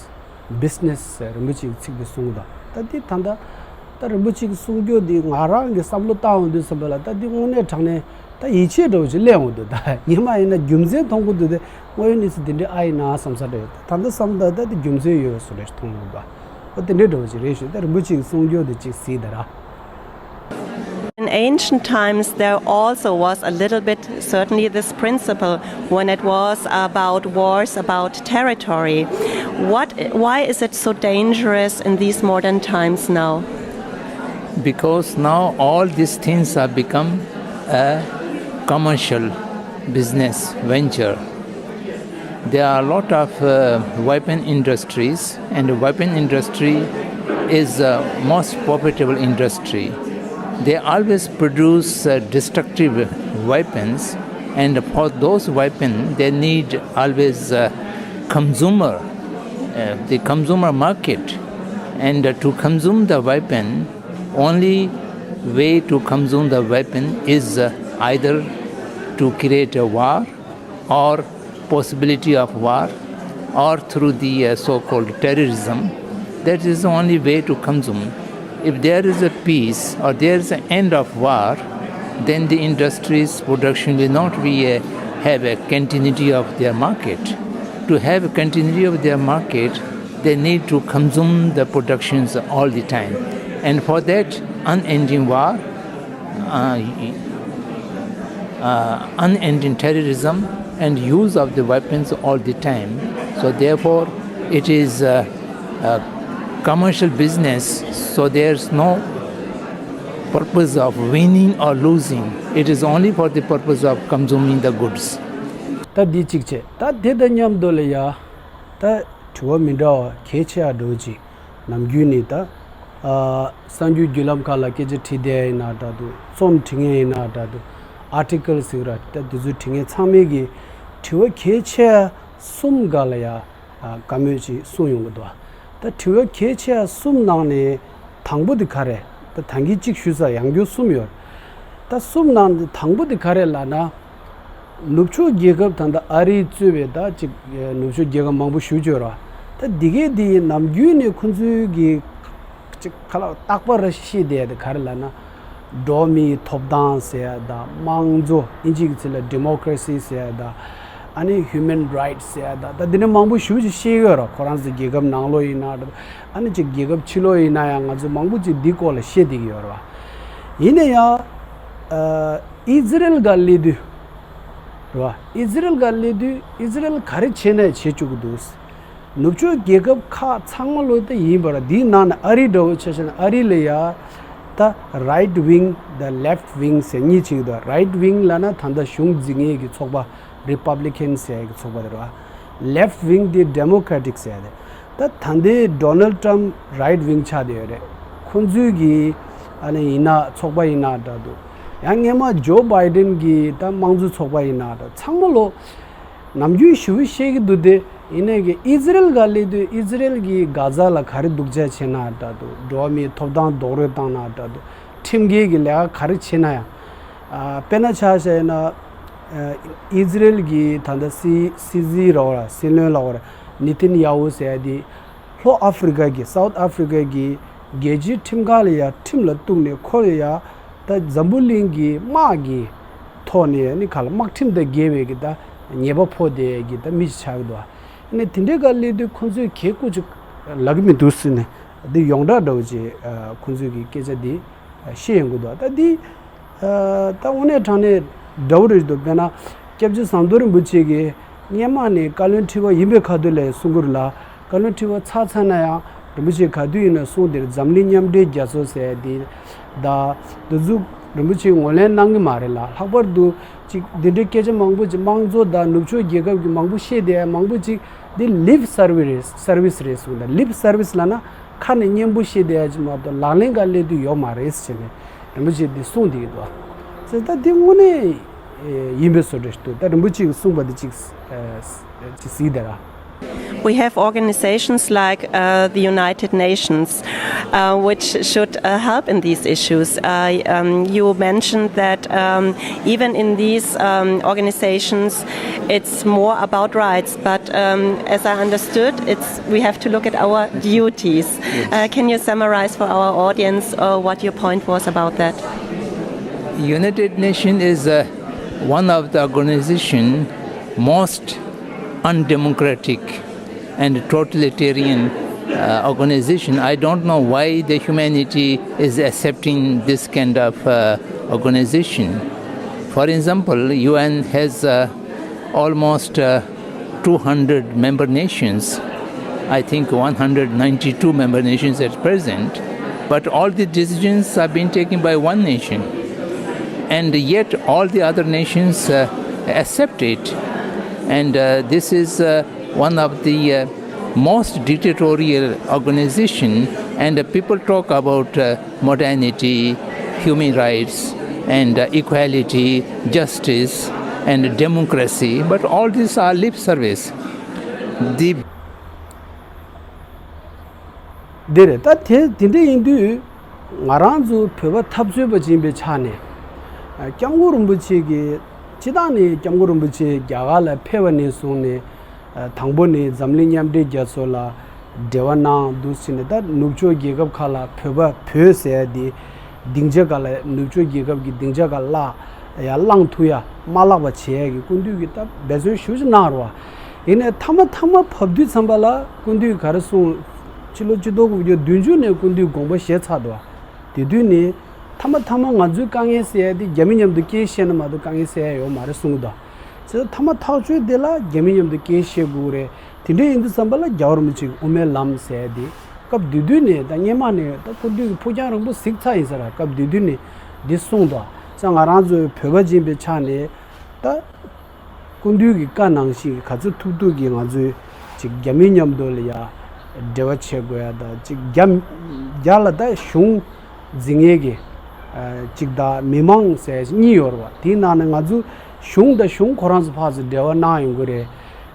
བྷི་ཛི་ནེ་སི་ཟེར་རིན་པོ་ཆེ་གི་ཚིག་དེ་གསུངས་དང་། ད་འདི་ད་ལྟ་ད་རིན་པོ་ཆེ་གི་གསུང་རྒྱུ་འདི་ང་རང་གི་བསམ་བློ་བཏང་ཡོང་དུས་ཙམ་པ་ལ་ད་འདི་དངོས་གནས་དྲང་གནས་ད་ཡིད་ཆེས་འདྲ་བོ་ཅིག་སླེབས་ཡོང་དུས། ད་ཉི་མ་ཡིན་ན་རྒྱུ་མཚན་མཐོང་གི་འདུག་སྟེ། དངོས་ཡོད་གནས་ཚུལ་འདི་འདྲ་ཨ་ཡིན་ན་བསམ་ས་འདྲ་ཡོད། ད་ལྟ་བསམ་ད་ད་འདི་རྒྱུ་མཚན་ཡོད་བཟོ་འདྲ་ཞིག་མཐོང་གི་འདུག་པ། འོ་དེ་འདྲའི་འདྲ་བོ་ཅིག་རེད་ཞུ། ད་རིན་པོ་ཆེ་གི་གསུང་རྒྱུ་དེ་ཅིག་གཟིགས་དང་ར། In ancient times, there also was a little bit, certainly, this principle when it was about wars, about territory. What, why is it so dangerous in these modern times now? Because now all these things have become a commercial business venture. There are a lot of uh, weapon industries, and the weapon industry is the most profitable industry. They always produce uh, destructive weapons, and for those weapons, they need always uh, consumer, uh, the consumer market, and uh, to consume the weapon, only way to consume the weapon is uh, either to create a war or possibility of war or through the uh, so-called terrorism. That is the only way to consume. If there is a peace or there is an end of war, then the industry's production will not be a, have a continuity of their market. To have a continuity of their market, they need to consume the productions all the time. And for that, unending war, uh, uh, unending terrorism, and use of the weapons all the time. So therefore, it is a, a commercial business. So there's no purpose of winning or losing. It is only for the purpose of consuming the goods. ད་འདི་གཅིག་བྱས། ད་དེ་དང་མཉམ་དུ་ལ་ཡ་ད་དྲི་བ་མི་འདྲ་བ་གལ་ཆེ་བ་འདྲ་བོ་ཅིག་ནམ་རྒྱུན་ནས་ད་གསར་འགྱུར་བརྒྱུད་ལམ་ཁག་ལ་སྐད་ཆ་དྲིས་བསྡད་ཡིན་ན་འདྲ་འདུག་རྩོམ་འབྲི་མཁན་ཡིན་ན་འདྲ་འདུག་ཨར་ཊི་ཀལ་ཟེར་གི་ར། ད་དེ་ཚོ་འབྲི་མཁན་ཚང་མས་ཀྱི་དྲི་བ་གལ་ཆེ་བ་གསུམ་སྒང་ལ་ཡ་བཀའ་མོལ་ཅིག་གསུངས་ཡོང་གི་འདུག་ད་དྲི་བ་གལ་ཆེ་བ་གསུམ་ནང་ནས་དང་པོ་དེ་ག་རེ། ད་ད་གིན་གཅིག་ཞུས་ཚར། ཡང་བསྐྱར་གསུམ་ཡོད། ད་གསུམ་ནང་ནས་དང་པོ་དེ་ག་རེ་ལབ་ན། ནུབ་ཕྱོགས་རྒྱལ་ཁབ་ད་ལྟ་ཨ་རིས་གཙོས་པའི་ད་ཅིག་ནུབ་ཕྱོགས་རྒྱལ་ཁབ་མང་པོ་ཞེ་པོ་ཅིག་ཡོད་རེད་བ། ད་འདི་གའི་འདི་ནམ་རྒྱུན་ནས་ཁོང་ཚོའི་གི་ཅིག་ཁ་ལག་རྟག་པར་བཤད་བསྡད་དེ་ག་རེ་ལབ་ན། འགྲོ་བ་མིའི་ཐོབ་ཐང་ཟེར་ཡ་དང་། དམངས་གཙོ། ཨིན་ཇི་གི་ཚིག་ལ་ཌི་མོ་ཀ་རེ་སི་ཟེར་ཡ་དང་། ཨ་ནི་ཧིའུ་མན་རའིཊ་སི་ཟེར་ཡ་དང་། ད་འདི་འདྲ་མང་པོ་ཞེ་པོ་ཅིག་བཤད་ཀྱི་ཡོད་རེད། ཁོ་རང་ཚོའི་རྒྱལ་ཁབ་ནང་ལོགས་ཡིན་ན་འདྲ། ཨ་ནི་ཅིག་རྒྱལ་ཁབ་ཕྱི་ལོགས་ཡིན་ན་ཡང་ང་ཚོ་མང་པོ་ཅིག་འདི་སྐོར་ལ་བཤད་བསྡད་ཀྱི་ཡོད་རེད་བ། ཡིན་ན་ཡང་ཨ་ཨི་ཛི་རེལ་སྒང་སླེབས་དུས་རེད་བ། ཨི་ཛི་རེལ་སྒང་སླེབས་དུས་ཨི་ཛི་རེལ་ག་རེ་བྱས་ན་བྱེད་བཅུག་གི་འདུག་ནུབ་ཕྱོགས་རྒྱལ་ཁབ་ཁག་ཚང་མ་ལོ་ད་ཡིན་པ་ར། འདིའི་ནང་ནས་ཨ་རི་འདྲ་བོ་ཆ་བཞག་ན། ཨ་རི་ལ་ཡ་ད་རའིཊ་ཝིང་དང་ལེཕཊ་ཝིང་ཟེར་གཉིས་ཕྱེ་གི་འདུག་རའིཊ་ཝིང་ལབ་ན་ད་ལྟ་གཞུང་འཛིན་མཁན་གྱི་ཚོགས་པ་རི་པབ་ལི་ཀན་ཟེར་གྱི་ཚོགས་པ་དེ་རེད་བ། ལེཕཊ་ཝིང་དེ་ཌེ་མོ་ཀ་ར་ཊིག་ཟེར་དེ། ད་ད་ལྟའི་ཌོ་ནལ་ཊམ་རའིཊ་ཝིང་ཆགས་བསྡད་ཡོད་རེད། ཁོང་ཚོའི་གི་ཨ་ནི་ཡིན་ན་ཚོགས་པ་ཡིན་ན་འདྲ་འདུག་ཡང་སྔོན་མ་ཇོ་བྷའི་ཌེན་གྱི་ད་དམངས་གཙོ་ཚོགས་པ་ཡིན་ན་འདྲ། ཚང་མ་ལོ་ནམ་རྒྱུན་ཞེ་པོ་བཤད་ཀྱི་འདུག་སྟེ། ཡིན་ནའི་གི་ཨི་ཛི་རེལ་སྒང་སླེབས་དུས་ཨི་ཛི་རེལ་གྱིས་གྷ་ཛ་ལ་ག་རེ་སྡུག་ཅག་བྱས་ན་འདྲ་འདུག་འགྲོ་བ་མིའི་ཐོབ་ཐང་རྡོག་རོལ་བཏང་ན་འདྲ་འདུག་ཁྲིམས་འགལ་གྱི་ལས་ཀ་ག་རེ་བྱས་ན་ཡང་། ཨ་དཔེར་ན་ཆ་བཞག་ཡིན་ན། ཨ་ཨི་ཛི་རེལ་གྱི་ད་ལྟ་སྲིད་སྲིད་འཛིན་རེད་བ། སྲིད་བློན་ལབ་དགོས་རེད། ནེ་ཐན་ཡ་ཧུ་ཟེར་ཡ་དེ། ལྷོ་ཨ་ཧྥི་རི་ཀ་གི་སའུཐ་ཨ་ཧྥི་རི་ཀ་གི་རྒྱལ་སྤྱིའི་ཁྲིམས་ཁང་ལ་ཡ་ཁྲིམས་ལ་གཏུགས་ནས་ཁོ་ལ་ཡ་ད་འཛམ་བུ་གླིང་གི་དམག་གི་ཐོག་ནས་ནི་ག་ལ་དམག་ཁྲིམས་དང་འགལ་བའི་གི་ད་ཉེས་པ་ཕོག་བསྡད་ཀྱི་ད་མི་ཞིག་ཆགས་ཀྱི་འདུག་ཨ་ནི་དེ་འདྲའི་སྒང་སླེབས་དུས་ཁོང་ཚོས་གལ་ཁུ་ཅིག་ལབ་ཀྱི་མི་འདུག་ཟེར་ནས་འདི་ཡོངས་གྲགས་འདྲ་བོ་ཅིག་ཁོང་ཚོས་གི་སྐད་ཆ་འདི་བཤད་ཡོང་གི་འདུག་ད་འདི་ད་དངོས་གནས་དྲང་གནས་འདྲ་བོ་རེད་འདུག་དཔེར་ན་སྐྱབས་རྗེ་ཟམ་གདོང་རིན་པོ་ཆེ་གིས་སྔོན་མ་ནས་བཀའ་བློན་ཁྲི་པ་ཡིན་པའི་ཁ་ཐུག་ལ་གསུང་གི་རེད་ལ། བཀའ་བློན་ཁྲི་པ་ཚར་ཚར་ན་ཡང་རིན་པོ་ཆེ་ག་དུས་ཡིན་ན་གསུང་དེར་འཛམ་གླིང་མཉམ་འབྲེལ་རྒྱལ་ཚོགས་ཟེར་ཡ་དེ་དང་། དེ་ཚོ་རིན་པོ་ཆེས་ངོས་ལེན་གནང་གི་མ་རེད་ལ། ལྷག་པར་དུ་ཅིག་འདི་འདྲའི་སྐད་ཆ་མང་པོ་ཅིག་དམངས་གཙོ་དང་ནུབ་ཕྱོགས་རྒྱལ་ཁབ་ཀྱི་མང་པོ་བཤད་བསྡད་ཡ་མང་པོ་ཅིག་འདི་ལིབ་སར་བི་སི་རེད། སར་བི་སི་རེད་གསུངས་དང་། ལིབ་སར་བི་སི་ལབ་ན་ཁ་ནས་སྙན་པོ་བཤད་བསྡད་ཡ་ཅིག་མ་གཏོགས་ལག་ལེན་ག་སླེབས་དུས་ཡོད་མ་རེད་ཟེར་ནས་རིན་པོ་ཆེས་འདི་གསུངས་བསྡད་ཀྱི་འདུག་ཟེར། ད་འདི་དངོས་གནས་ཡིན་པའི་བཟོ་འདྲ་ཞིག་འདུག་ད་རིན་པོ་ཆེས་གསུངས་པ་འདི་ཅིག་ཅིག་གཟིགས་བསྡད་ར། We have organizations like uh, the United Nations, uh, which should uh, help in these issues. Uh, um, you mentioned that um, even in these um, organizations, it's more about rights. But um, as I understood, it's we have to look at our duties. Uh, can you summarize for our audience uh, what your point was about that? United Nations is uh, one of the organization most undemocratic and totalitarian uh, organization. I don't know why the humanity is accepting this kind of uh, organization. For example, U N has uh, almost uh, two hundred member nations. I think one hundred ninety-two member nations at present. But all the decisions are being taken by one nation. And yet all the other nations uh, accept it. And uh, this is uh, one of the uh, most dictatorial organization, and uh, people talk about uh, modernity, human rights, and uh, equality, justice, and democracy, but all these are lip service. The འདི་རེད། ད་དེ་དེ་འདྲ་ཡིན་དུས་ང་རང་ཚོ་བོད་པ་འཐབ་རྩོད་པ་ཅིག་ཡིན་པའི་ཆ་ནས་སྐྱབས་མགོན་རིན་པོ་ཆེ་གི་སྤྱི་བཏང་ནས་སྐྱབས་མགོན་རིན་པོ་ཆེ་རྒྱ་གར་ལ་ཕེབས་པ་ནས་བཟུང་ནས་དང་པོ་ནས་འཛམ་གླིང་མཉམ་འབྲེལ་རྒྱལ་ཚོགས་ལ་འབྲེལ་བ་གནང་འདུག་ཟེར་ནས། ད་ནུབ་ཕྱོགས་རྒྱལ་ཁབ་ཁག་ལ་བོད་པ་བོད་ཟེར་ཡ་དེ་སྡིངས་ཆ་སྒང་ལ་ནུབ་ཕྱོགས་རྒྱལ་ཁབ་ཀྱི་སྡིངས་ཆ་སྒང་ལ་ཡ་བླངས་ཐུབ་ཡ་མ་བརླག་པ་བྱེད་ཡ་གི་སྐུ་མདུན་གྱིས་ད་འབད་བརྩོན་ཞེ་པོ་ཅིག་གནང་རེད་བ། ཡིན་ནའི་མཐའ་མ་མཐའ་མ་བབས་དུས་ཙམ་པ་ལ་སྐུ་མདུན་གྱིས་ག་རེ་གསུངས། ཕྱི་ལོ་ཆིག་སྟོང་དགུ་བརྒྱ་བདུན་ཅུ་ནས་སྐུ་མདུན་དགོངས་པ་བཞེས་ཚར་འདུག་བ། དེ་དུས་ནས་མཐའ་མ་མཐའ་མ་ང་ཚོའི་དཀའ་ངལ་སེལ་ཡ་དེ་རྒྱ་མི་མཉམ་དུ་སྐད་བཤད་ན་མ་གཏོགས་དཀའ་ངལ་སེལ་ཡ་ཡོད་མ་རེད་གསུངས་འདུག་བ། བྱས་ཙང་མཐའ་མ་ཐག་གཅོད་དེ་ལ་རྒྱ་མི་མཉམ་དུ་སྐད་བཤད་དགོས་རེད། དེ་འདྲ་ཡིན་དུས་ཙམ་པ་ལ་རྒྱལ་བ་རིན་པོ་ཆེ་གི་དབུ་མའི་ལམ་ཟེར་ཡ་དེ་སྐབས་དེ་དུས་ནས་ད་སྔོན་མ་ནས་ད་སྐུ་མདུན་གྱི་ཕུགས་རྒྱང་རིང་པོ་གཟིགས་ཚར་ཡིན་ས་ར། སྐབས་དེ་དུས་ནས་འདི་གསུངས་འདུག་བ། བྱས་ཙང་ང་རང་ཚོའི་བོད་པ་ཅིག་ཡིན་པའི་ཆ་ནས་ད། སྐུ་མདུན་གྱི་བཀའ་ནང་བཞིན་གྱི་ག་ཚོད་ཐུབ་ཐུབ་ཀྱིས་ང་ཚོས་ཅིག་རྒྱ་མི་མཉམ་དུ་ལ་ཡ་འབྲེལ་བ་བྱེད་དགོས་ཡ་དང་། ཅིག་རྒྱ་རྒྱ་ལ་ད་གཞུང་འཛིན་མཁན་གྱི་ཨ་ཅིག་དང་མི་མང་ཟེར་གཉིས་ཡོད་རེད་བ། དེའི་ནང་ནས་ང་ཚོ་གཞུང་དང་གཞུང་ཁོ་རང་ཚོ་ཕར་ཚུར་འབྲེལ་བ་གནང་ཡོང་གི་རེད།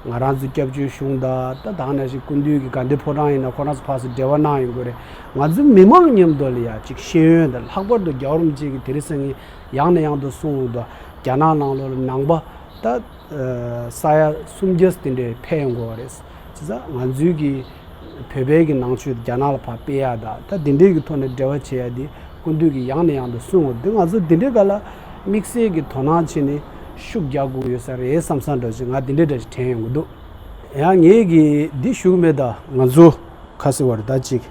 ང་རང་ཚོ་སྐྱབས་བཅོལ་གཞུང་དང་། ད་ད་ག་ནང་བཞིན་སྐུ་མདུན་གྱི་དགའ་ལྡན་ཕོ་བྲང་ཡིན་ན་ཁོ་རང་ཚོ་ཕར་ཚུར་འབྲེལ་བ་གནང་ཡོང་གི་རེད། ང་ཚོ་མི་མང་མཉམ་དུ་ལ་ཡ་ཅིག་ཤེས་ཡོན་དང་། ལྷག་པར་དུ་རྒྱལ་བ་རིན་པོ་ཆེ་གིས་དེ་རིང་སང་ཉིན་ཡང་ནས་ཡང་དུ་གསུངས་ཡོད་དོ། རྒྱ་ནག་ནང་ལོགས་ལ་ནང་པ་ད་ས་ཡ་སུམ་བརྒྱ་དེ་འདྲས་འཕེལ་ཡོང་དགོས་པ་རེད། བྱས་ཙང་ང་ཚོའི་གི་བོད་པའི་གི་ནང་ཆོས་རྒྱ་ནག་ལ་ཕར་སྤེལ་ཡ་དང་། ད་དེ་འདྲའི་གི་ཐོག་ནས་འབྲེལ་བ་བྱེད་ཡ་དེ་སྐུ་མདུན་གྱིས་ཡང་ནས་ཡང་དུ་གསུངས་ཡོད་དུས། ང་ཚོ་དེ་འདྲའི་སྒང་ལ་དམིགས་བསལ་གྱི་དོ་སྣང་བྱས་ནས་ཤུགས་རྒྱག་དགོས་ཡོད་ས་རེད་བསམ་བསམ་འདྲ་ཞིག་ང་དེ་འདྲའི་འདྲ་ཞིག་དྲན་ཡོང་གི་འདུག། ཡང་ངས་གི་འདི་ཞུ་གི་མེད། ད་ང་ཚོ་ཁ་སེ་བར་ད་ཅིག་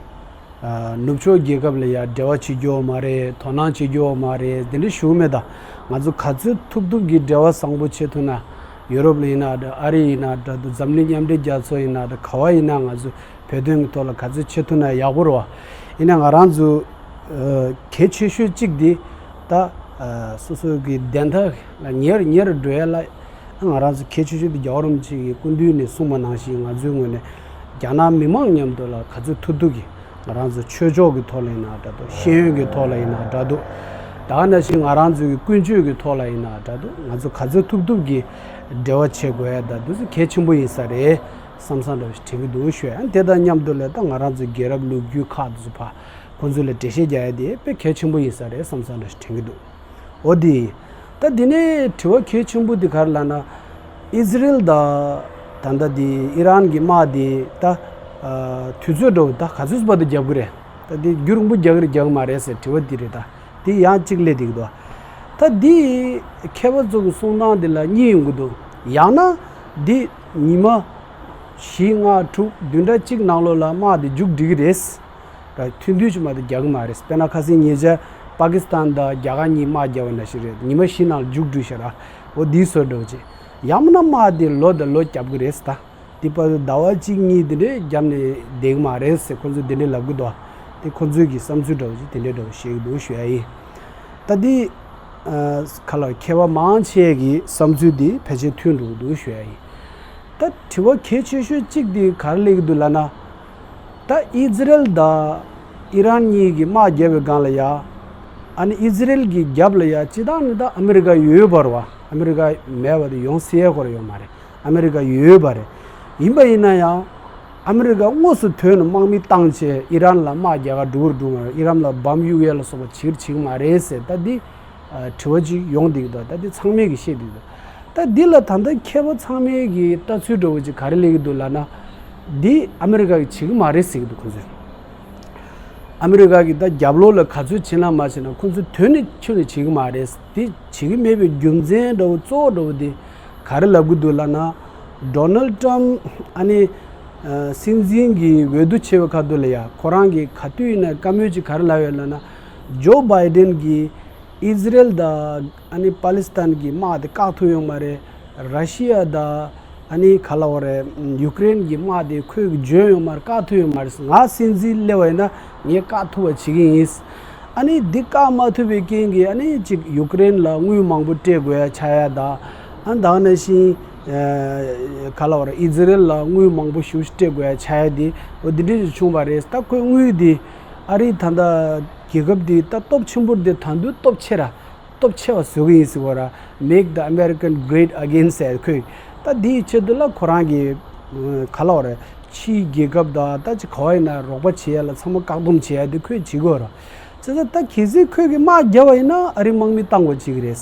ནུབ་ཕྱོགས་རྒྱལ་ཁབ་ལ་ཡ་འབྲེལ་བ་བྱེད་རྒྱུ་ཡོད་མ་རེད། དོ་སྣང་བྱེད་རྒྱུ་ཡོད་མ་རེད། དེ་འདྲ་ཞུ་གི་མེད། ད་ང་ཚོ་ག་ཚོད་ཐུབ་ཐུབ་ཀྱིས་འབྲེལ་བ་བཟང་པོ་བྱེད་ཐུབ་ན། ཡུ་རོབ་ལ་ཡིན་ན་འདྲ། ཨ་རི་ཡིན་ན་འདྲ་འདུག། འཛམ་གླིང་མཉམ་འབྲེལ་རྒྱལ་ཚོགས་ཡིན་ན་འདྲ། ག་བ་ཡིན་ན་ང་ཚོ་བོད་དོན་གྱི་ཐོག་ལ་ག་ཚོད་བྱེད་ཐུབ་ན་ཡག་པོ་རེད་བ། ཡིན་ན་ང་རང་ཚོ་གལ་ཆེ་ཤོས་གཅིག་འདི་ད་སོ་སོ་གི་བདེན་མཐའ་ལ་ཉེ་རུ་ཉེ་རུ་འགྲོ་ཡ་ལ། ང་རང་ཚོ་གལ་ཆེ་ཤོས་དེ་རྒྱལ་བ་རིན་པོ་ཆེ་གི་སྐུ་མདུན་ནས་གསུངས་པ་ནང་བཞིན་ང་ཚོའི་ངོས་ནས་རྒྱ་ནག་མི་མང་མཉམ་དུ་ལ་ག་ཚོད་ཐུབ་ཐུབ་ཀྱིས་ང་རང་ཚོ་ཆོས་ཕྱོགས་ཀྱི་ཐོག་ལ་ཡིན་ན་འདྲ་འདུག། ཤེས་ཡོན་གྱི་ཐོག་ལ་ཡིན་ན་འདྲ་འདུག། ད་ག་ནང་བཞིན་ང་རང་ཚོའི་ཀུན་སྤྱོད་ཀྱི་ཐོག་ལ་ཡིན་ན་འདྲ་འདུག། ང་ཚོ་ག་ཚོད་ཐུབ་ཐུབ་ཀྱིས་འབྲེལ་བ་བྱེད་དགོས་ཡ་ད་འདུག་སེ་གལ་ཆེན་པོ་ཡིན་ས་རེད་བསམ་བསམ་འདྲ་ཞིག་དྲན་གྱི་འདུག་ཞུ་ཡ། དེ་དང་མཉམ་དུ་ལ་ད་ང་རང་ཚོའི་རྒྱལ་རབས་ལོ་རྒྱུས་ཁག་དེ་ཚོ་ཕར་ཁོང་ཚོ་ལ་འགྲེལ་བཤད་རྒྱག་ཡ་དེ་དཔེ་གལ་ཆེན་པོ་ཡིན་ས་རེད་བསམ་བསམ་འདྲ་ཞིག་དྲན་གྱི་འདུག། འོ་དེ་ཡིན། ད་དེ་ནས་དྲི་བ་གལ་ཆེན་པོ་དེ་ག་རེ་ལབ་ན། ཨི་ཛི་རེལ་དང་ད་ལྟ་དེ་ཨི་རན་གྱི་དམག་དེ་ད་དུས་ཚོད་འདྲ་བོ་ད་ག་ཚོད་བར་དུ་རྒྱག་གི་རེད། ད་དེ་རྒྱུན་རིང་པོ་རྒྱག་གི་རེད་རྒྱག་གི་མ་རེད་ཟེར་དྲི་བ་དེ་རེད། ད་དེ་ཡང་གཅིག་སླེབས་བསྡད་ཀྱི་འདུག། ད་དེ་མཁས་པ་ཚོ་གི་གསུང་སྟངས་དེ་ལ་གཉིས་ཡོང་གི་འདུག། ཡང་ན་དེ་ཉི་མ་བཞི་ལྔ་དྲུག་བདུན་ཕྲག་གཅིག་ནང་ལོགས་ལ་དམག་དེ་མཇུག་སྒྲིལ་གྱི་རེད། ད་ཐུང་ཐུང་ཅིག་མ་གཏོགས་རྒྱག་གི་མ་རེད། དཔེར་ན་ཁ་སང་ཉེ་ཆར་པ་ཀི་སི་ཐན་དང་རྒྱ་གར་གཉིས་དམག་བརྒྱབ་པ་ནང་བཞིན་རེད། ཉི་མ་བཞི་ནང་ལ་མཇུག་སྒྲིལ་ཤག་ར། འོ་དེའི་བཟོ་འདྲ་བོ་ཅིག། ཡང་མིན་ན་དམག་དེ་ལོ་དང་ལོ་བརྒྱབ་གི་རེད་ད། དེ་བར་དུ་ཟླ་བ་གཅིག་གཉིས་དེ་འདྲས་བརྒྱབ་ནས་བསྡད་གི་མ་རེད་ཟེར་ཁོང་ཚོས་དེ་འདྲས་ལབ་གི་འདུག། དེ་ཁོང་ཚོའི་གི་བསམ་ཚུལ་འདྲ་བོ་ཅིག་དེ་འདྲས་འདྲ་བོ་བཤད་གི་འདུག་ཞུ་ཡ་ཡིན། ད་དེ་ཁ་ལ་མཁས་པ་མང་ཆེ་གི་བསམ་ཚུལ་དེ་ཕལ་ཆེར་མཐུན་འགྲོ་གི་འདུག་ཞུ་ཡ་ཡིན། ད་དྲི་བ་གལ་ཆེ་ཤོས་གཅིག་དེ་ག་རེ་སླེབས་ཀྱི་འདུག་ལབ་ན། ད་ཨི་ཛི་རེལ་དང་ཨི་རན་གཉིས་ཀྱིས་དམག་བརྒྱབ་པའི་སྒང་ལ་ཡ། ཨ་ནི་ཨི་ཛི་རེལ་གྱི་རྒྱབ་ལ་ཡ་སྤྱིར་བཏང་ནི་ད་ཨ་མི་རི་ཀ་ཡོད་པ་རེད་བ། ཨ་མི་རི་ཀ་མེད་པ་དེ་ཡོང་སྲིད་ཡ་ཁོ་རང་ཡོད་མ་རེད། ཨ་མི་རི་ཀ་ཡོད་པ་རེད། ཡིན་པ་ཡིན་ན་ཡང་ཨ་མི་རི་ཀ་དངོས་སུ་ཐོན་ནས་དམག་མི་བཏང་བྱས་ཨི་རན་ལ་དམག་རྒྱག་ག་འགྲོ་གི་འགྲོ་མ་རེད། ཨི་རན་ལ་བམ་གཡུག་ཡས་ལ་སོགས་པ་བྱེད་ཀྱི་བྱེད་ཀྱི་མ་རེད་ཟེར། ད་འདི་ཨ་དྲི་བ་ཅིག་ཡོང་བསྡད་ཀྱི་འདུག་ད་འདི་ཚང་མས་ཀྱིས་བཤད་བསྡད་ཀྱི་འདུག་ད་འདི་ལ་ད་ལྟ་མཁས་པ་ཚང་མས་ཀྱི་ལྟ་ཚུལ་འདྲ་བོ་ཅིག་ག་རེ་སླེབས་ཀྱི་འདུག་ལབ་ན། འདི་ཨ་མི་རི་ཀ་གིས་བྱེད་ཀྱི་མ་རེད་ཟེར་གྱི་འདུག་ཁོང་ཚོས། ཨ་མི་རི་ཀ་གིས་ད་རྒྱབ་ལོགས་ལ་ག་ཚོད་བྱེད་ན་མ་བྱེད་ན་ཁོང་ཚོས་དོན་ནི་ཁྱོན་ནས་བྱེད་ཀྱི་མ་རེད། འདི་བྱེད་ཀྱི་མེད་པའི་རྒྱུ་མཚན་འདྲ་བོ་གཙོ་བོ་འདྲ་བོ་འདི་ག་རེ་ལབ་ཀྱི་འདུག་ལབ་ན། ཌོ་ནལ་ཊམ་ཨ་ནི་ཨ་སྲིད་འཛིན་གྱི་འོས་བསྡུ་བྱས་པའི་ཁ་ཐུག་ལ་ཡ་ཁོ་རང་གིས་ག་དུས་ཡིན་ན་བཀའ་མོལ་ཅིག་ག་རེ་ལབ་ཡོད་ལབ་ན། ཇོ་བྷའི་ཌེན་གྱིས་ཨི་ཛི་རེལ་དང་ཨ་ནི་པ་ལི་སི་ཐན་གྱི་དམག་དེ་བཀག་ཐུབ་ཡོད་མ་རེད། ར་ཤི་ཡ་དང་ཨ་ནི་ག་ལབ་དགོས་རེད། ཡུ་ཀེ་རེན་གྱི་དམག་དེ་ཁོས་འཇོན་ཡོད་མ་རེད། བཀག་ཐུབ་ཡོད་མ་རེད། ང་སྲིད་འཛིན་སླེབས་པ་ཡིན་ན་ངས་བཀག་ཐུབ་པ་བྱེད་ཀྱི་ཡིན། ཨ་ནི་འདི་བཀག་མ་ཐུབ་པའི་རྐྱེན་གྱིས་ཨ་ནི་ཅིག་ཡུ་ཀེ་རེན་ལ་དངུལ་མང་པོ་སྤྲད་དགོས་ཡ་ཆགས་ཡ་དང་། ཨ་ནི་ད་ག་ནང་བཞིན་ཨ་ག་ལབ་དགོས་རེད། ཨི་ཛི་རེལ་ལ་དངུལ་མང་པོ་ཞེ་པོ་ཅིག་སྤྲད་དགོས་ཡ་ཆགས་ཡ་དེ་འོ་འདི་འདྲ་ཞིག་བྱུང་བ་རེད། ད་ཁོས་དངུལ་དེ་ཨ་རི་ད་ལྟ་རྒྱལ་ཁབ་དེ་ད་སྟོབས་ཆེན་པོ་དེ་ད་དུང་སྟོབས་ཆེ་ར། སྟོབས་ཆེ་བ་བཟོ་གི་ཡིན་ཟེར་བ་ར། Make the American Great Again ཟེར་ཁོས། ད་འདིའི་ཆེད་དུ་ལ་ཁོ་རང་གི་ཨ་ག་ལབ་དགོས་རེད། ཕྱིའི་རྒྱལ་ཁབ་དང་ད་ཅི་ག་བ་ཡིན་ན་རོགས་པ་བྱེད་ཡ་ལ་ཚང་མ་བཀག་སྡོམ་བྱེད་ཡ་དེ་ཁོས་བྱེད་དགོས་ར། བྱས་ཙང་ད་གལ་སྲིད་ཁོས་ཀྱི་དམག་བརྒྱབ་པ་ཡིན་ན་ཨ་རི་དམག་མི་བཏང་དགོས་བྱེད་ཀྱི་རེད།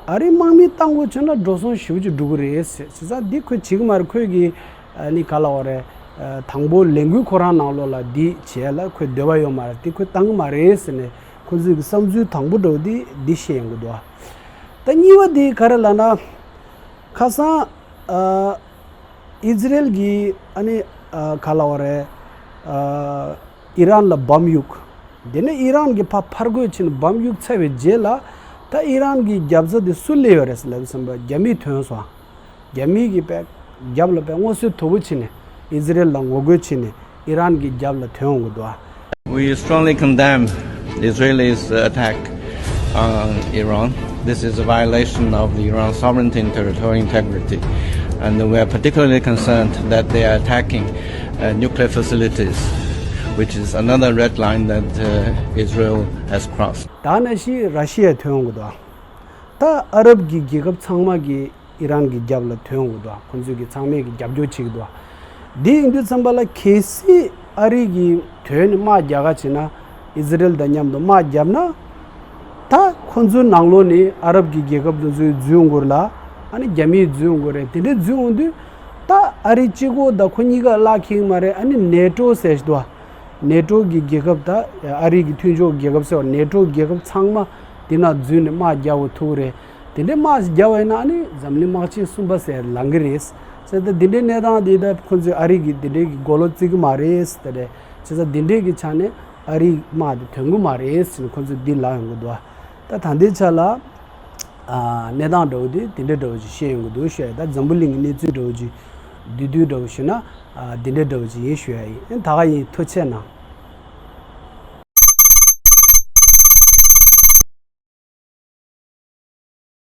ཨ་རི་དམག་མི་བཏང་དགོས་བྱུང་ན་འགྲོ་སོང་ཞེ་པོ་ཅིག་འགྲོ་གི་རེད་ཟེར། བྱས་ཙང་འདི་ཁོས་བྱེད་ཀྱི་མ་རེད། ཁོས་ཀྱི་ཨ་ནི་ག་ལབ་དགོས་རེད། ཨ་དང་པོ་ལས་འགུལ་ཁོ་རང་ནང་ལོགས་ལ་འདི་བྱེད་ཡ་ལ་ཁོས་འདོད་པ་ཡོད་མ་རེད། འདི་ཁོས་བཏང་གི་མ་རེད་ཟེར་ནས། ཁོ་ཚོའི་གི་བསམ་ཚུལ་དང་པོ་འདྲ་བོ་འདི་འདི་བཤད་ཡོང་གི་འདུག་ཨ། ད་གཉིས་པ་འདི་ག་རེ་ལབ་ན། ཁ་སང་ཨ་ཨི་ཛི་རེལ་གྱིས་ཨ་ནི་ཨ་ག་ལབ་དགོས་རེད། ཨ་ཨི་རན་ལ་བམ་གཡུག་དེ་ནས་ཨི་རན་གྱིས་ཕར་ཕར་རྒོལ་ཕྱིན་ནས་བམ་གཡུག་ཚར་བའི་རྗེས་ལ། ད་ཨི་རན་གྱི་རྒྱབ་རྩ་དེ་སུ་སླེབས་ཡོད་རེད་ཟེར་ལབ་ཙམ་པ་རྒྱ་མི་ཐོན་སོང་། རྒྱ་མི་གི་པའི་རྒྱབ་ལ་པའི་མངོན་གསལ་དོད་པོ་བྱས་ནས་ཨི་ཛི་རེལ་ལ་ངོ་རྒོལ་བྱས་ནས་ཨི་རན་གྱི་རྒྱབ་ལ་ཐོན་ཡོང་གི་འདུག་ཨ། We strongly condemn Israel's attack on Iran. This is a violation of the Iran's sovereignty and territorial integrity. And we are particularly concerned that they are attacking uh, nuclear facilities, which is another red line that uh, Israel has crossed. ད་ནང་བཞིན་ར་ཤི་ཡ་ཐོན་ཡོང་གི་འདུག་ཨ། ད་ཨ་རབ་ཀྱི་རྒྱལ་ཁབ་ཚང་མ་གིས་ཨི་རན་གྱི་རྒྱབ་ལ་ཐོན་ཡོང་གི་འདུག་ཁོང་ཚོས་ཀྱི་ཚང་མས་ཀྱི་རྒྱབ་སྐྱོར་བྱེད་ཀྱི་འདུག་འདི་ཡིན་དུས་ཙམ་པ་ལ་གལ་སྲིད་ཨ་རི་གིས་ཐོན་ནས་དམག་རྒྱག་ག་བྱེད་ན། ཨི་ཛི་རེལ་དང་མཉམ་དུ་དམག་བརྒྱབ་ན། ད་ཁོང་ཚོའི་ནང་ལོགས་ནས་ཨ་རབ་ཀྱི་རྒྱལ་ཁབ་དེ་ཚོས་འཛུལ་ཡོང་གི་རེད་ལ། ཨ་ནི་རྒྱ་མིས་འཛུལ་ཡོང་གི་རེད། དེ་འདྲས་འཛུལ་ཡོང་དུས་ད་ཨ་རི་གཅིག་པོ་ད་ཁོ་གཉིས་ཀ་བརླག་ཁེངས་མ་རེད། ཨ་ནི་ནེ་ཊོ་ཟེར་ཞིག་འདུག་ནེ་ཊོ་གི་རྒྱལ་ཁབ་ད་ཨ་རི་གི་མཐུན་ཕྱོགས་རྒྱལ་ཁབ་ཟེར་བ་ནེ་ཊོ་རྒྱལ་ཁབ་ཚང་མ་དེ་ན་འཛུལ་ནས་དམག་རྒྱག་པ་ཐུབ་རེད། དེ་འདྲའི་དམག་རྒྱག་པ་ཡིན་ན་ཨ་ནི་འཛམ་གླིང་དམག་ཆེན་གསུམ་པ་ཟེར་ལང་གི་རེད། ཟེར་ད་དེ་འདྲའི་གནས་སྟངས་དེ་ད་ཁོ་ཚོས་ཨ་རི་གི་དེ་འདྲའི་གི་མགོ་ལོག་བརྩི་གི་མ་རེད་ཟེར་ད་རེད། བྱས་ཙང་དེ་འདྲའི་གི་ཆ་ནས་ཨ་རིའི་དམག་དེ་ཐོན་གི་མ་རེད་ཟེར་ནས་ཁོ་ཚོས་འདི་ལབ་ཡོང་གི་འདུག་ད་ད་ལྟའི་ཆ་ལ་ཨ་གནས་སྟངས་འདྲ་བོ་དེ་དེ་འདྲ་འདྲ་བོ་ཅིག་བཤད་ཡོང་གི་འདུག་ཞུ་ཡ་ཡིན། ད་འཛམ་བུ་གླིང་གི་གནས་ཚུལ་འདྲ་བོ་ཅིག་བསྡུས་བསྡུས་འདྲ་བོ་ཞུ་ན་ཨ་འདི་འདྲ་འདྲ་བོ་ཅིག་ཡིན་ཞུ་ཡ་ཡིན། ད་ག་ཡིན། ཐུགས་རྗེ་གནང་།